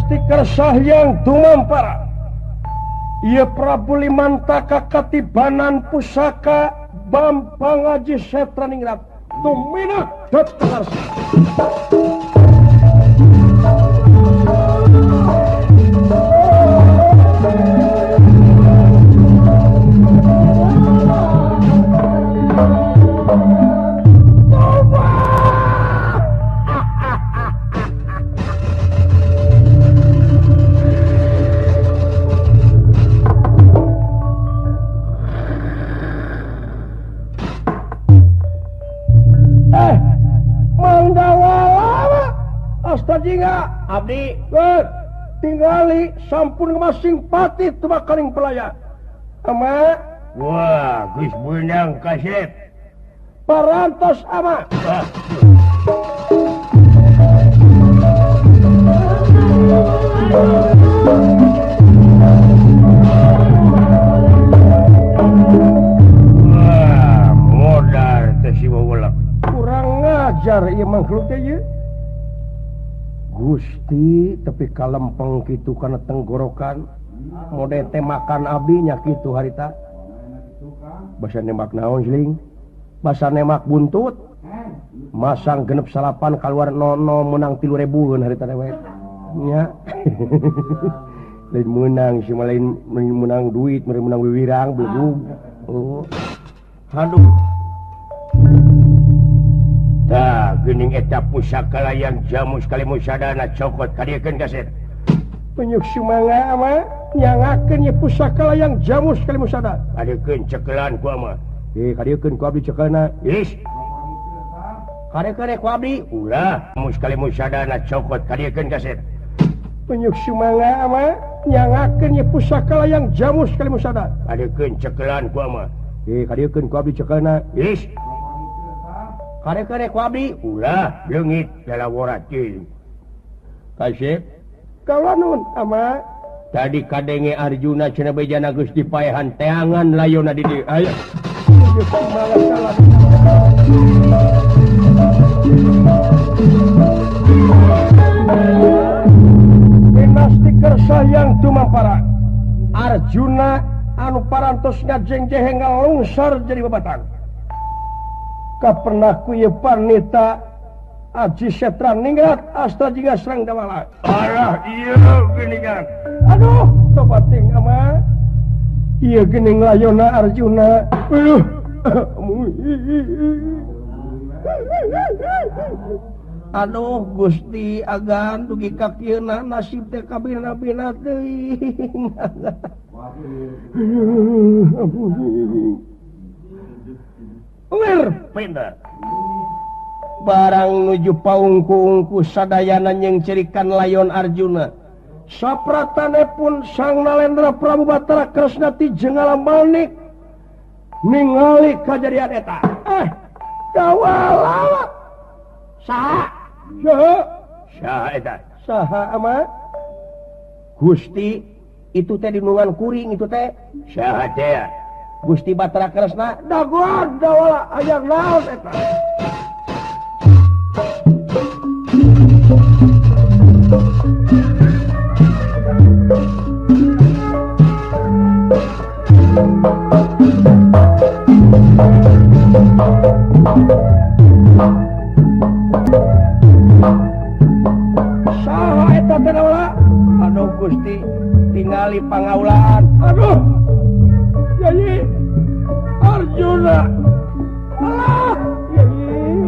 Pinasti Kersahyang Dumampara. Ieu Prabu Limantaka katibanan pusaka Bambang Aji Setraningrat tuminak dhateng arsa. Jingga abdi tinggali sampun masing pati tebakaring pelaya ama wah geus beunang kasep parantos ama. Wah modar teh si wawelek kurang ngajar ieu makhluk teh ieu. Gusti tapi kalempeng kitu kana tenggorokan mode teh makan abdi nya kitu harita basa nembak naon sling basa nembak buntut masang genep salapan kaluar nono menang 3.000 harita teh nya lain meunang si lain meunang duit meunang wiwirang belegug. Oh aduh. Tah geuning eta pusaka layang jamus kalimusadana cokot kadiekeun kaset. Penyuk sumangga ama nyangakeun ye pusaka layang jamus kalimusada. Kadiekeun cekelan ku ama. Kadiekeun ku abdi cekelna. Is. Kadiekeun ku abdi. Ulah jamus kalimusadana cokot kadiekeun kaset. Penyuk sumangga ama nyangakeun ye pusaka layang jamus kalimusada. Kadiekeun cekelan ku ama. Kadiekeun ku abdi cekelna. Is. Kare-kare ku abdi ulah leungit lalawora teuing. Kasep kawanun ama tadi kadenge Arjuna cenah bejana geus dipaehan teangan layona di dieu. Aya. Dinasti Kersayang Dumampara. Arjuna anu parantos ngajengjehe ngalungsar jadi babatang. Kapernah ku ieu panita Aji Setraningrat Astra Jingga Serang Dawala. Alah ieu geuningan. Aduh, tobat ting ama. Ieu geuning layona Arjuna. Aduh. Aduh Gusti agan dugi ka kieu nasib teh kabina-bina teuing. Wir pindah. Barang nuju paungku-ungku sadayana nyengcirikan layon Arjuna. Sapratane pun Sang Nalendra Prabu Batara Kresna ti Jenggala Manik ningali kajadian eta. Kawala. Saha? Saha? Saha eta? Saha ama? Gusti itu teh dinungan kuring itu teh. Saha teh? Gusti Batara Kresna dagoan dawala aya naon eta. Saha eta teh dawala? Aduh Gusti tingali pangaulaan. Aduh. Yayi Arjuna. Alah, yayi.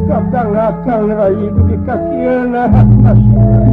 Kakang akang rai dugi ka kieuna nasib.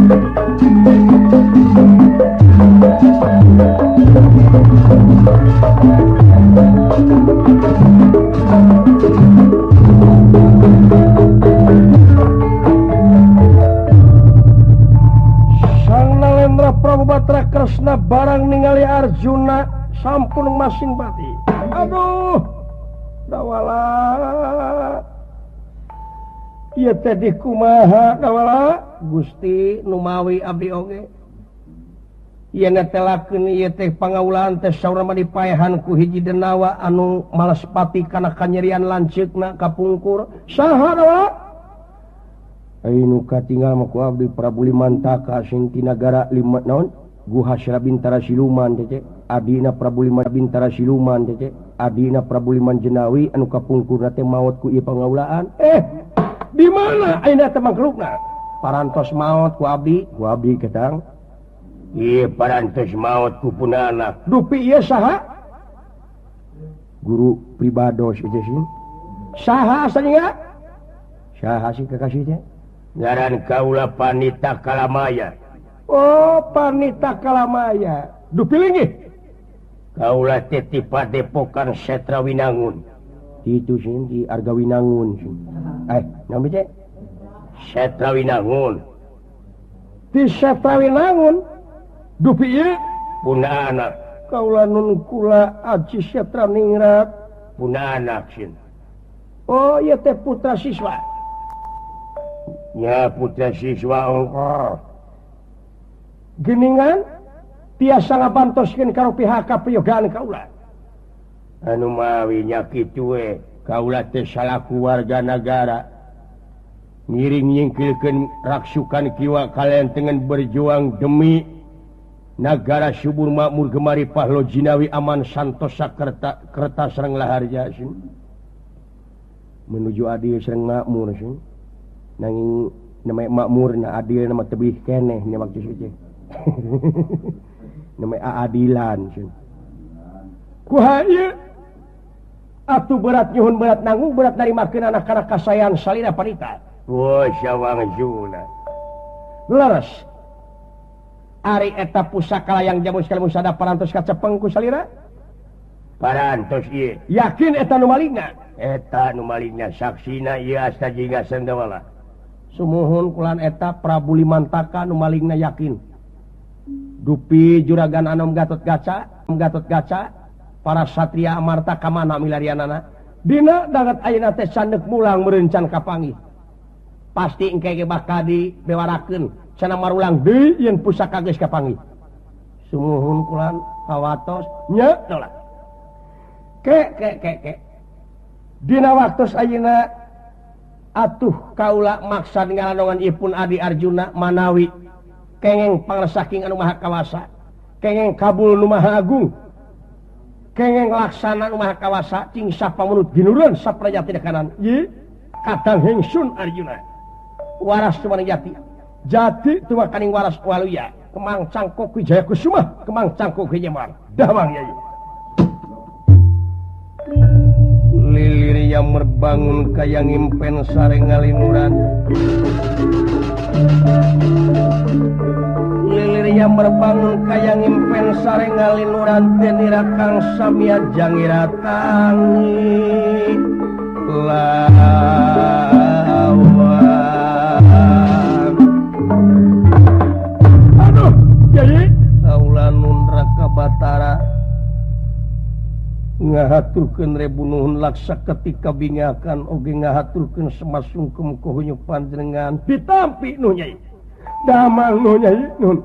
Sang Nalendra Prabu Batara Kresna barang ningali Arjuna sampun masing pati. Aduh, dawala. Ieu teh dikumaha dawala? Gusti numawi abdi oge. Ieu netelakeun ieu teh pangaulaan teh saurna mah dipaehan ku hiji denawa anu malas pati kana kanyerian lanceukna kapungkur. Saha dawala? Anu katingal mah ku abdi Prabu Limantaka sing ti nagara lima naon? Guha Syarabintara Siluman teh Adina Prabu Liman Bintara Siluman teh Adina Prabu Liman Jenawi anu kapungkurna teh maot ku ieu pangaulaan. Di mana ayeuna teh mangklukna? Parantos maot ku abdi ketang. Ieu parantos maot ku punana. Dupi ieu saha? Guru pribados ieu sih. Saha asalnya? Saha sih kekasih teh? Ngaran kaula Panita Kalamaya. Oh, Panita Kalamaya. Dupi linggih. Kaula teh ti Padepokan Setra Winangun. Itu sih di Arga Winangun sih. Nami teh? Setra Winangun. Di Setra Winangun. Dupi ieu puna anak. Kaula nun kula Aji Setra Ningrat. Puna anak sih. Oh, ieu teh putra siswa. Ya putra siswa ongkoh. Geningan tiasa ngabantoskeun karo pihak kaprayogaan kaula. Anu mawi nya kitu we, kaula teh salaku warga nagara ngiring nyingkilkeun raksukan kiwa kalian dengan berjuang demi nagara subur makmur gemari pahlo jinawi aman santosa kerta kerta sareng laharja sih. Menuju adil sareng makmur sih. Nanging namanya makmur na adil nama tebih keneh nya maksud teh. Namanya adilan sih. Kuha ieu atuh berat nyuhun berat nanggung berat narimakeun anak-anak kasayan salira panita. Wah sawang juna. Leres. Ari eta pusaka layang jamu sekali musada parantos kacepeng ku salira? Parantos ieu. Yakin eta nu malingna? Eta nu malingna saksina ieu asta jingga sendawala. Sumuhun kulan eta Prabu Limantaka nu malingna yakin. Dupi juragan Anom Gatot Gaca, para satria Amarta kamana milarianana. Dina danget ayeuna teh sandeuk mulang merencan kapanggih. Pasti engke ge bakal dibewarakeun cenah marulang deui yen pusaka geus kapanggih. Sumuhun kulan kawatos nya tolak. Ke ke ke ke. Dina waktos ayeuna atuh kaula maksa ngalandongan ipun Adi Arjuna manawi kengeng pangresaking anu maha kawasa, kengeng kabul nu maha agung, kengeng laksana nu maha kawasa cing sapamunut ginurun saprajati kanan. Ye kadang hengsun Arjuna waras tumaning jati jati tumakaning waras waluya kemang cangkok Wijaya Kusuma kemang cangkok Wijaya Dawang yai. Lilir yang merbangun kaya ngimpen sare ngalinuran. Lilir yang merbangun kaya ngimpen sare ngalinuran tenira kang samia jangira tangi lawan. Aduh, jadi kaula nun Raka Batara ngahaturkeun rebu nuhun laksa ketika bingakan oge ngahaturkeun semasungkem kohunyu panjenengan ditampi nu nyai damang nu nyai nun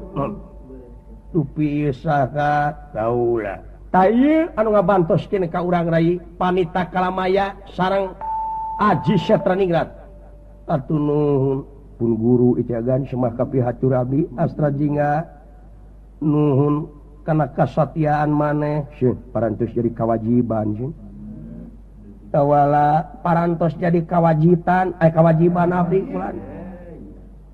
dupi ieu saha kaula ta ieu anu ngabantoskeun ka urang rai Panita Kalamaya sareng Aji Setraningrat atuh nuhun pun guru icagan semah kapihatur abdi Astra Jingga nuhun karena kesatiaan maneh sih parantos jadi kewajiban sih tawala parantos jadi kewajiban kewajiban abdi kulan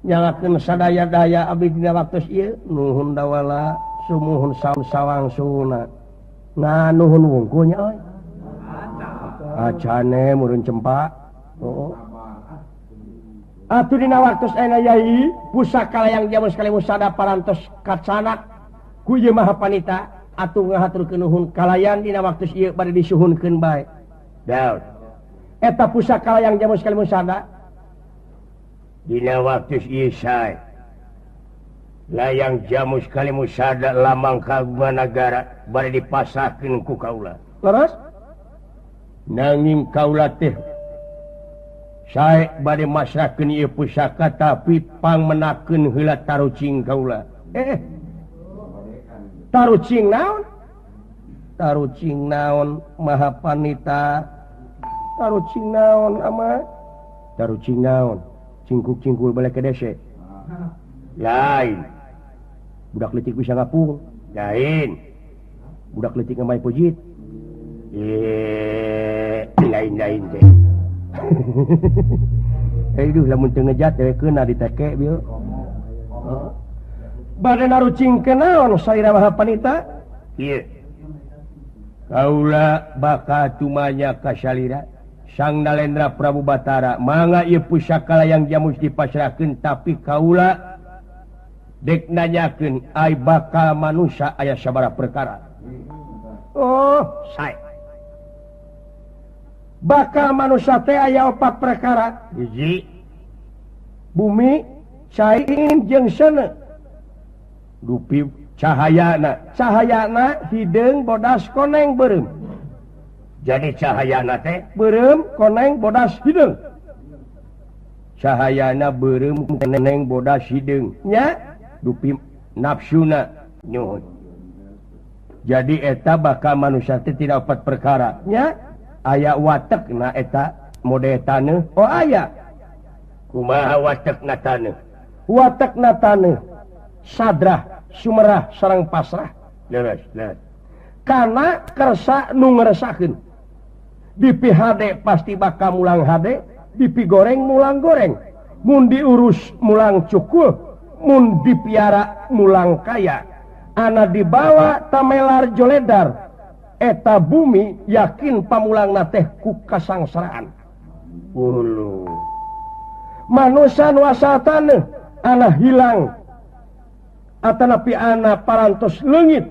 nyalakeun sadaya-daya abdi dina waktu ieu nuhun dawala sumuhun sawang suna nah nuhun wungkul nya euy acane murun cempa oh Atuh dina waktu ayeuna Yai pusaka layang jamus kalimusada parantos kacanak ku ieu Maha Panita atuh ngahaturkeun nuhun kalayan dina waktu ieu bade disuhunkeun bae. Daud eta pusaka layang jamus kalimusada dina waktu ieu sae layang jamus kalimusada lamang kagungan nagara bade dipasahkeun ku kaula. Leres? Nanging kaula teh sae bade masrahkeun ieu pusaka tapi pangmenakeun heula tarucing kaula. Tarucing naon? Tarucing naon Maha Panita? Tarucing naon ama? Tarucing naon? Cingkuk-cingkul balik ke dese. Lain. Budak leutik bisa ngapung. Lain. Budak leutik ngamai pujit. Lain-lain teh. Aduh lamun teu ngejat dewekeun diteke bieu. Bade narucing ke naon salira Maha Panita? Ieu. Kaula bakal tumanya ka salira Sang Nalendra Prabu Batara mangga ieu pusaka layang jamus dipasrahkeun tapi kaula dek nanyakeun ai bakal manusia aya sabaraha perkara. Oh, sae. Bakal manusia teh aya opat perkara. Hiji, bumi, cai jeung seuneu. Dupi cahayana, cahayana hideung bodas koneng beureum. Jadi cahayana teh beureum koneng bodas hideung. Cahayana beureum koneng bodas hideung nya dupi nafsuna nyuhun. Jadi eta bakal manusia teh tidak opat perkara nya. Aya watekna eta mode taneuh. Oh aya. Kumaha watekna taneuh? Watekna taneuh sadrah sumerah sareng pasrah. Leres, leres. Kana kersa nu ngresakeun. Dipihade pasti bakal mulang hade, dipigoreng mulang goreng. Mun diurus mulang cukul, mun dipiara mulang kaya. Ana dibawa tamelar joledar. Eta bumi yakin pamulangna teh ku kasangsaraan. Ulu. Manusa nu asal taneuh ana hilang atanapi ana parantos leungit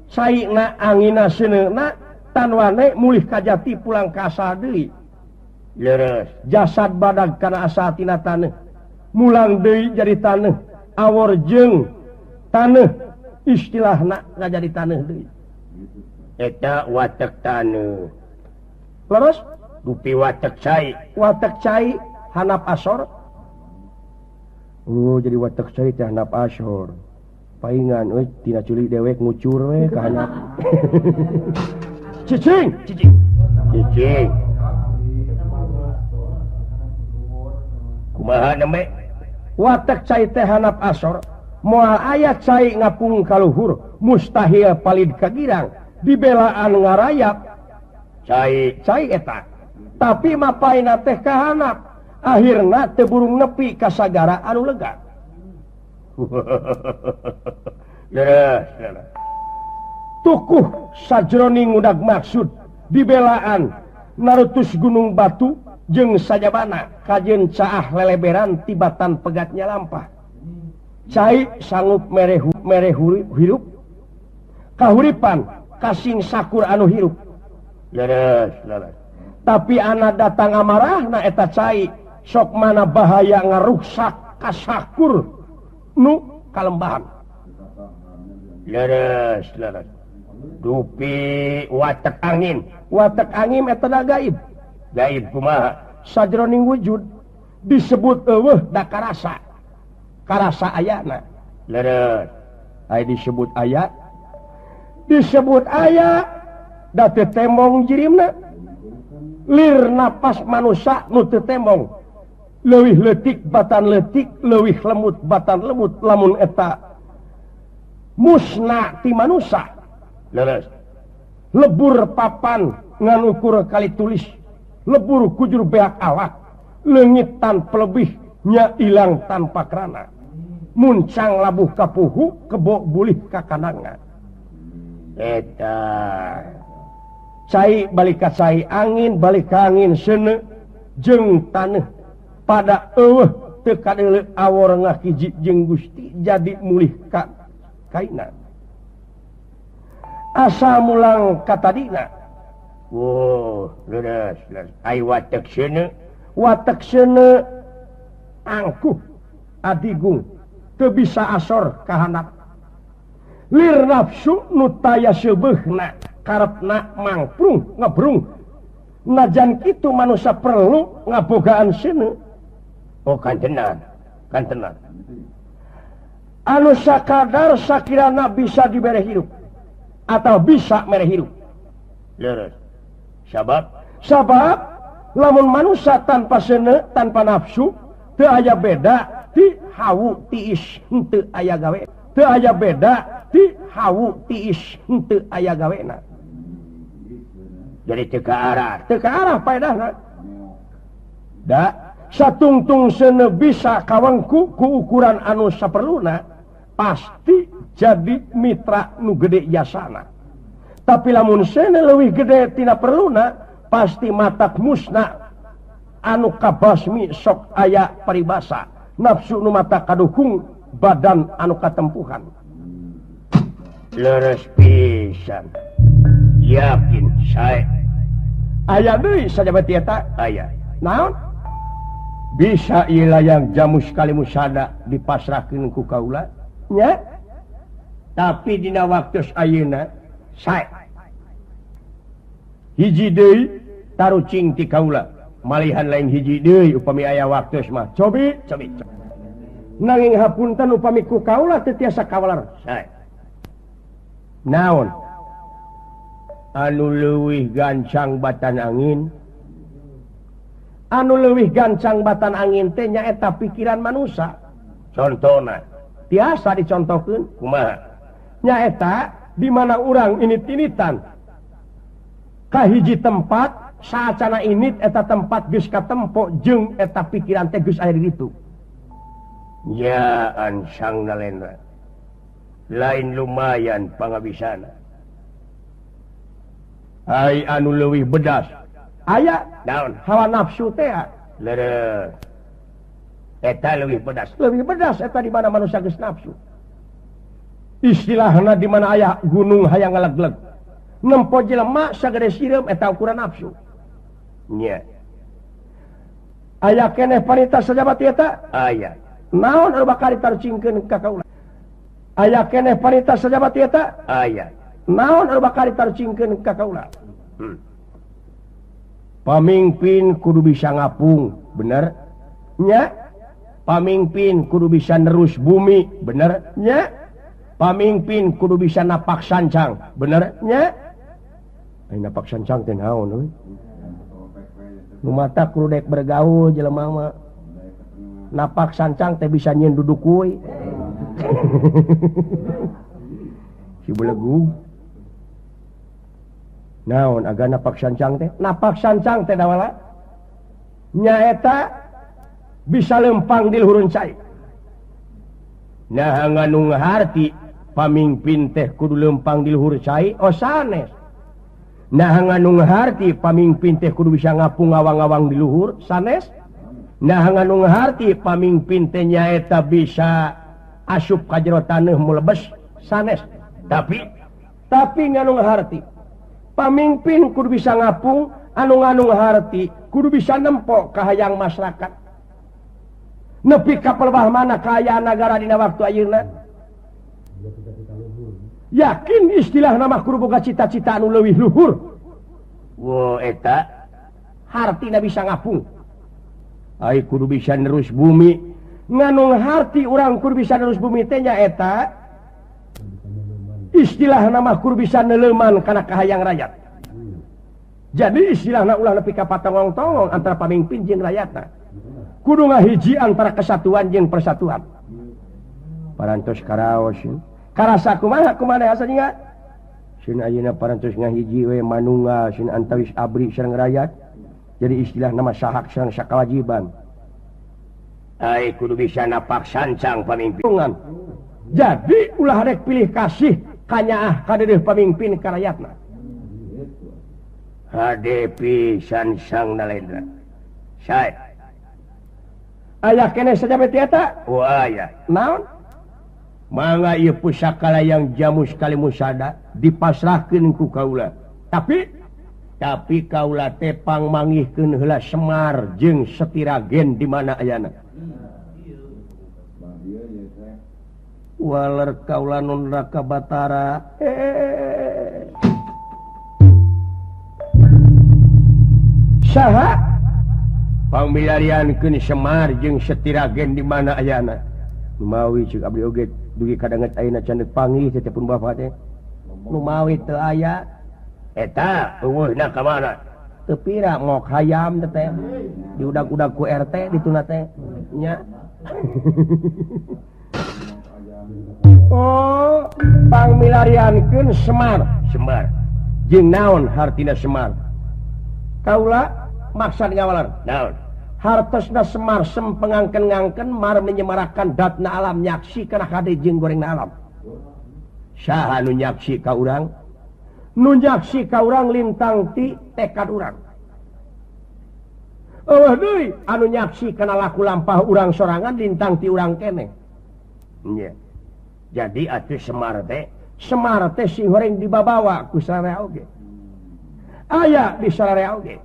saina angina seuneuna tanwane mulih kajati pulang ka asal deui. Leres. Jasad badag kana asal tina taneuh mulang deui jadi taneuh awor jeung taneuh istilahna ngajadi taneuh deui. Eta watek taneuh. Leres? Dupi watek cai. Watek cai hanap asor. Oh, jadi watek cai teh hanap asor. Paingan euy tina culi dewek ngucur we ka hanap. Cicing, cicing. Cicing. Kumaha neme? Watek cai teh hanap asor. Moal aya cai ngapung ka luhur, mustahil palid ka girang. Dibelaan ngarayap cai cai eta tapi mapaina teh kahanap akhirna teu burung nepi ka sagara anu lega. Leres, leres. Tukuh sajroning ngudag maksud dibelaan narutus gunung batu jeung sajabana kajeun caah leleberan tibatan pegatnya lampah. Cai sanggup mere hirup kahuripan kasing sakur anu hirup. Leres, leres. Tapi ana datang amarahna eta cai sok mana bahaya ngaruksak kasakur nu kalembahan. Leres, leres. Dupi watek angin. Watek angin eta da gaib. Gaib kumaha? Sajroning wujud disebut eueuh da karasa. Karasa ayana. Leres. Aya disebut aya. Disebut aya da teu tembong jirimna. Lir napas manusia nu teu tembong. Leuwih leutik batan leutik, leuwih lemut batan lemut lamun eta musna ti manusia. Leres. Lebur papan ngan ukur kali tulis, lebur kujur beak awak, leungit tanpa lebih nya ilang tanpa kerana. Muncang labuh kapuhu, kebo bulih ka kandangan. Eta cai balik ka cai, angin balik ka angin, seuneu jeung taneuh pada eueuh teu kadeuleu awor ngahiji jeung Gusti jadi mulih ka kaina asa mulang ka tadina. Wow, leres leres ai watek seuneu watek seuneu angkuh adigung teu bisa asor ka handap lir nafsu nu taya seubeuhna karepna mangprung ngebrung najan kitu manusia perlu ngabogaan seuneu. Oh kantenan kantenan anu sakadar sakirana bisa dibere hirup atau bisa mere hirup leres. Sabab sabab lamun manusia tanpa seuneu tanpa nafsu teu aya beda ti hawu tiis henteu aya gawe teu aya beda ti hawu tiis henteu aya gawena. Jadi teu ka arah paedahna da satungtung seuneu bisa kawengku ku ukuran anu saperluna pasti jadi mitra nu gede jasana. Tapi lamun seuneu leuwih gede tina perluna pasti matak musna anu kabasmi sok aya paribasa nafsu nu mata kadukung badan anu katempuhan. Leres pisan yakin sae aya deui sajabati eta aya naon bisa ieu layang jamus kalimusada dipasrahkeun ku kaula nya. Tapi dina waktu ayeuna sae hiji deui tarucing ti kaula malihan lain hiji deui upami aya waktu mah cobi cobi nanging hapunten upami ku kaula teu tiasa kawalar sae naon anu leuwih gancang batan angin anu leuwih gancang batan angin teh nyaeta pikiran manusia. Contona tiasa dicontohkeun kumaha nyaeta di mana urang init-initan ka hiji tempat saacana init eta tempat geus katempo jeung eta pikiran teh geus aya di ditu. Ya ansang nalendra lain lumayan pangabisana ai anu leuwih bedas aya naon hawa nafsu teh leres eta leuwih bedas eta di mana manusia geus nafsu. Istilahna di mana aya gunung hayang ngalegleg nempo jelema sagede sireum eta ukuran nafsu nya. Aya keneh panita sajabati eta aya naon anu bakal ditarucingkeun ka kaula aya keneh panita sajabati eta aya naon anu bakal ditarucingkeun ka kaula. Pamimpin kudu bisa ngapung bener nya, pamimpin kudu bisa nerus bumi bener nya, pamimpin kudu bisa napak sancang bener nya. Ai napak sancang teh naon euy nu mata kudu dek bergaul jelema mah napak sancang teh bisa nyieun duduk kuy si belegug naon aga napak sancang teh napak sancang teh dawala nyaeta bisa lempang di luhurun cai. Nah nganu ngaharti pamimpin teh kudu lempang di luhur cai oh sanes. Nah nganu ngaharti pamimpin teh kudu bisa ngapung ngawang-ngawang di luhur sanes. Nah nganu ngaharti pamimpin teh nyaeta bisa asup ka jero taneuh mulebes sanes. Tapi nganu ngaharti pamimpin kudu bisa ngapung anu nganu ngaharti kudu bisa nempo kahayang masyarakat nepi ka pelebah mana kaayaan nagara dina waktu ayeuna. Yakin istilah nama kudu boga cita-cita anu leuwih luhur. Wo eta hartina bisa ngapung ai kudu bisa nerus bumi nganu harti urang kudu bisa nerus bumi teh nyaeta istilah nama kudu bisa neleuman kana kahayang rakyat. Jadi istilahna ulah nepi ka patongong-tongong antara pamimpin jeung rakyatna. Kudu ngahiji antara kesatuan jeung persatuan. Parantos karaos karasa kumaha kumaha asa nya Sun ayeuna parantos ngahiji we manunggal sun antawis abri sareng rakyat. Jadi istilah nama sahak sareng sakawajiban. Ai kudu bisa napak sancang pamimpin. Jadi ulah rek pilih kasih kanyaah kadeudeuh pamimpin ka rakyatna. Hade pisan Sang Nalendra. Sae. Aya keneh saja beti eta? Oh aya. Naon? Mangga ieu pusaka layang jamus kalimusada dipasrahkeun ku kaula. Tapi kaula teh pangmangihkeun heula Semar jeung Setiragen di mana ayana. Waler kaula nun Raka Batara. Saha? Pangmilariankeun Semar jeung Setiragen di mana ayana. Lumawi ceuk abdi oge dugi kadanget ayeuna can deuk panggih teh pun bapak teh. Lumawi teu aya. Eta eueuhna ka mana? Teu pira ngok hayam teh teh. Diudag-udag ku RT dituna teh. Nya. Oh, pangmilariankeun Semar, Semar. Jeung naon hartina Semar? Kaula maksad ngawaler. Naon? Hartosna Semar sempengangken-ngangken mar menyemarakan datna alam nyaksi kana kade jeung gorengna alam. Saha nu nyaksi ka urang? Nu nyaksi ka urang lintang ti tekad urang. Eueuh deui anu nyaksi kana laku lampah urang sorangan lintang ti urang keneh. Nya. Jadi atuh Semar teh sing horeng dibabawa ku sararea oge. Aya di sararea oge.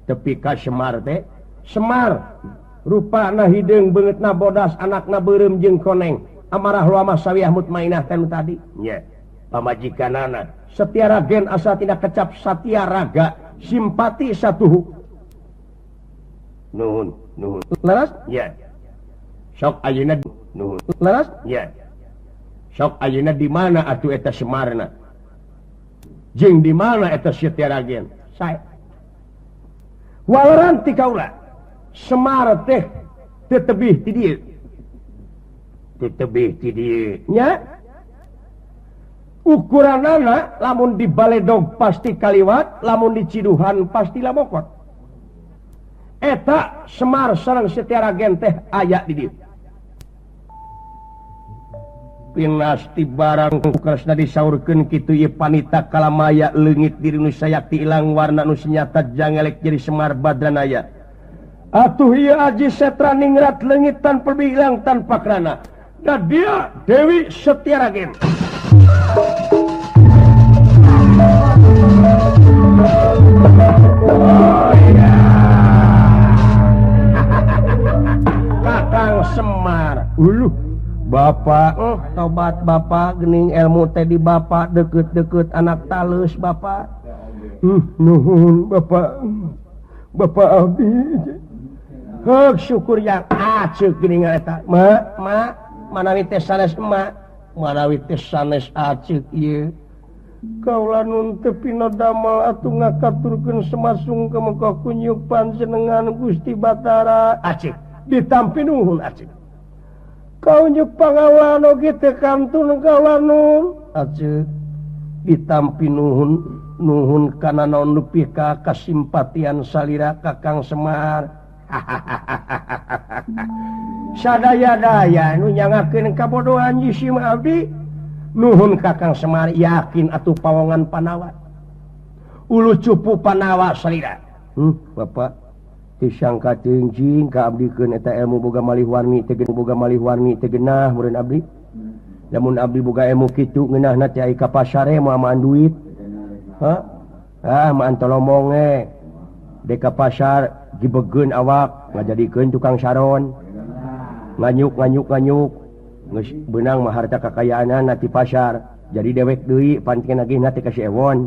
Tepi ka Semar teh, Semar rupana hideung beungeutna bodas anakna beureum jeung koneng. Amarah luamah sawiah mutmainah teh nu tadi. Nya. Pamajikanana Setiaragen asa tina kecap satya raga simpati satuhu. Nuhun, nuhun. Leres? Nya. Sok ayeuna nuhun. Leres? Nya. Sok ayeuna di mana atuh eta Semarna? Jeung di mana eta Setiaragen? Sae. Waleran ti kaula. Semar teh teu tebih ti dieu. Teu tebih ti dieu. Nya. Ukuranana lamun di baledog pasti kaliwat, lamun di ciduhan pasti lamokot. Eta Semar sareng Setiaragen teh aya di dieu. Pinasti barang kresna disaurkeun kitu ieu panita kalamaya leungit diri nu sayakti ilang warna nu senyata jangelek jadi Semar Badranaya. Atuh ieu aji setra ningrat leungit tanpa bilang tanpa krana. Dan dia Dewi Setiaragen. Oh iya. Kakang Semar. Uluh. Bapak, tobat bapak, gening ilmu teh di bapak, deket-deket anak talus bapak. Nuhun bapak, bapak abdi. Heuk syukur yang aceuk geuning eta. Ma, ma, manawi teh sanes emak, manawi teh sanes aceuk ieu. Kaula nun teu pina damel atuh ngakaturkeun semasung ka muka kunyuk panjenengan Gusti Batara. Aceuk, ditampi nuhun aceuk. Kaunjuk pangawan oge teu kantun kaula nun aceuk ditampi nuhun nuhun kana naon nepi ka kasimpatian salira Kakang Semar. Sadaya-daya nu nyangakeun kabodohan jisim abdi nuhun Kakang Semar yakin atuh pawongan Panawa ulu cupu Panawa salira. Bapak disangka tingjing ka abdikeun eta ilmu boga malih warni teh boga malih warni teh geunah meureun abdi. Lamun abdi boga ilmu kitu ngeunahna teh ai ka pasare moal maan duit. Ha? Ah maan tolomong ge. Dek ka pasar gibegeun awak ngajadikeun tukang saron. Nganyuk nganyuk nganyuk geus beunang mah harta kakayaanana ti pasar. Jadi dewek deui pantikeun nagihna teh ka si Ewon.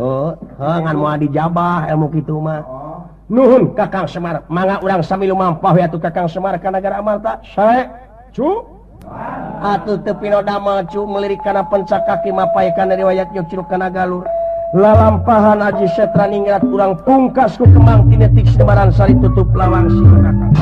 Oh, ngan moal dijabah ilmu kitu mah. Nuhun Kakang Semar, mangga urang sami lumampah we atuh Kakang Semar ka nagara Amarta. Sae, cu. Atuh teu pino damel cu melirik kana pencak kaki mapay kana riwayat nyuk curug kana galur. Lalampahan aji setra ningrat urang pungkas ku kemang tinetik sebaran sari tutup lawang si Kakang.